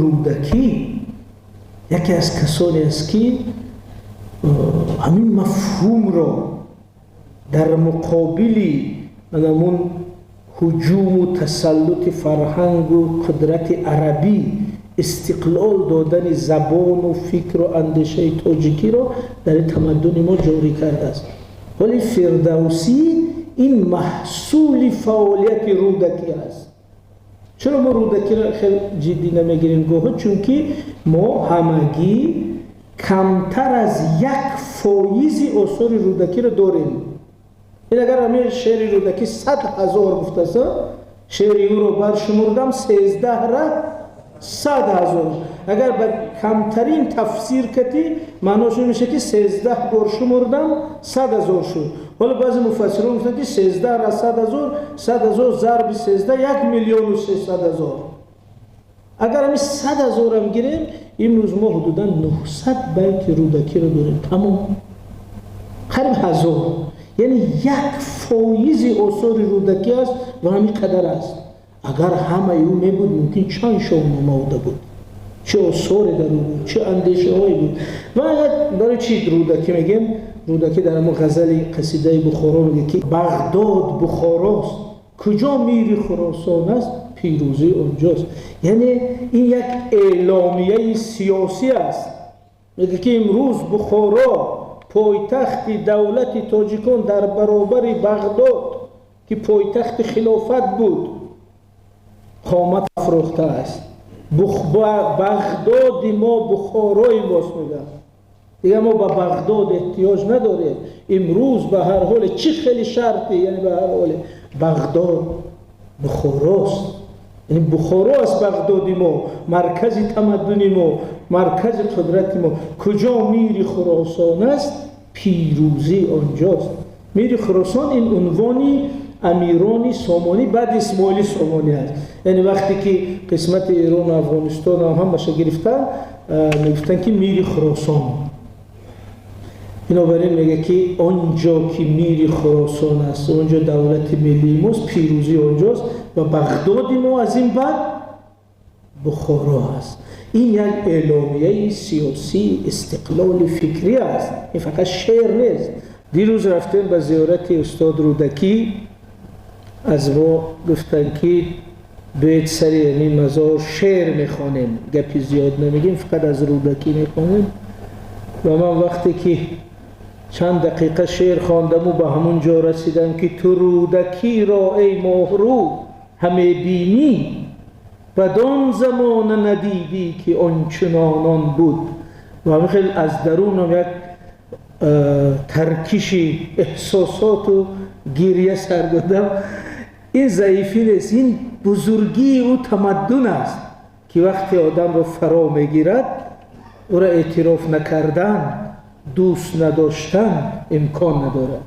Рӯдакӣ яке аз касоне аст, ки ҳамин мафҳумро дар муқобили ҳамун ҳуҷуму тасаллути фарҳангу қудрати арабӣ истиқлол додани забону фикру андешаи тоҷикиро дар тамаддуни мо ҷорӣ кардааст. Вале Фирдавсӣ ин маҳсули фаъолияти Рӯдакӣ аст. Чаро мо Рӯдакиро хеле ҷиддӣ намегирем гоҳо? Чунки мо ҳамагӣ камтар аз 1 фоизи осори Рӯдакиро дорем. Ин агар ҳамин шеъри Рӯдакӣ 100 000 гуфтаса, шеъри ӯро баршумурдам сездаҳра 100 000. Агар ба камтарин тафсир кати, маънош ин меша, ки 13 бор шумурдам, 100 000 шуд. Ҳоло баъзе муфассирон гуфтанд, ки сездаҳра 100 000, 100 000 зарби 13, 1 300 000. Агар ҳамин 100 000-ам гирем, имрӯз мо ҳудудан 900 байти Рӯдакиро дорем. Тамом, қариб 1000, яъне 1 фоизи осори Рӯдакӣ аст ва ҳамин қадар аст. Агар ҳамаи ӯ мебуд, мумкин чанд шоҳнома уда буд, чӣ осоре дар ӯ буд, чӣ андешаҳое буд. Ва барои чӣ Рӯдакӣ мегем? Рӯдакӣ дар ҳамон ғазали қасидаи Бухоро меге, ки Бағдод Бухорост, куҷо мири Хуросон аст, пирӯзӣ онҷост. Яъне ин як эъломияи сиёсӣ аст. Меге, ки имрӯз Бухоро, пойтахти давлати тоҷикон, дар баробари Бағдод, ки пойтахти хилофат буд, қомат афрохтааст. Бағдоди мо Бухорои мост, мегӯяд. Дигар мо ба Бағдод эҳтиёҷ надорем имрӯз. Ба ҳар ҳоле, чӣ хеле шарте, яъне ба ҳар ҳоле Бағдод Бухорост, яъне Бухоро аст Бағдоди мо, маркази тамаддуни мо, маркази қудрати мо. Куҷо мири Хуросон аст, пирӯзӣ онҷост. Мири Хуросон ин унвони амирони Сомонӣ баъд Исмоили Сомонӣ аст. Яъне вақте ки қисмати Эрону Афғонистон ҳамаша гирифта, мегуфтанд, ки мири Хуросон. Бинобар ин мега, ки он ҷо ки мири Хуросон аст, он ҷо давлати миллии мост, пирӯзӣ онҷост ва Бағдоди мо аз ин баъд Бухоро аст. Ин як эъломияи сиёсии истиқлоли фикрӣ аст, ин фақат шеър нест. Дирӯз рафтем ба зиёрати устод Рӯдакӣ. Аз мо гуфтанд, ки биёед сари ҳамин мазор шеър мехонем, гапи зиёд намегем, фақат аз Рӯдакӣ мехонем. Ва ман вақте ки чанд дақиқа шеър хондаму ба ҳамун ҷо расидам, ки ту Рӯдакиро, эй моҳрӯ, ҳаме бинӣ, бадон замона надидӣ, ки ончунонон буд, ва ҳамин хел аз дарунам як таркиши эҳсосоту гирья сар додам. Ин заифӣ нест, ин бузургии ӯ тамаддун аст, ки вақте одамро фаро мегирад, ӯро эътироф накардан, дӯст надоштан имкон надорад.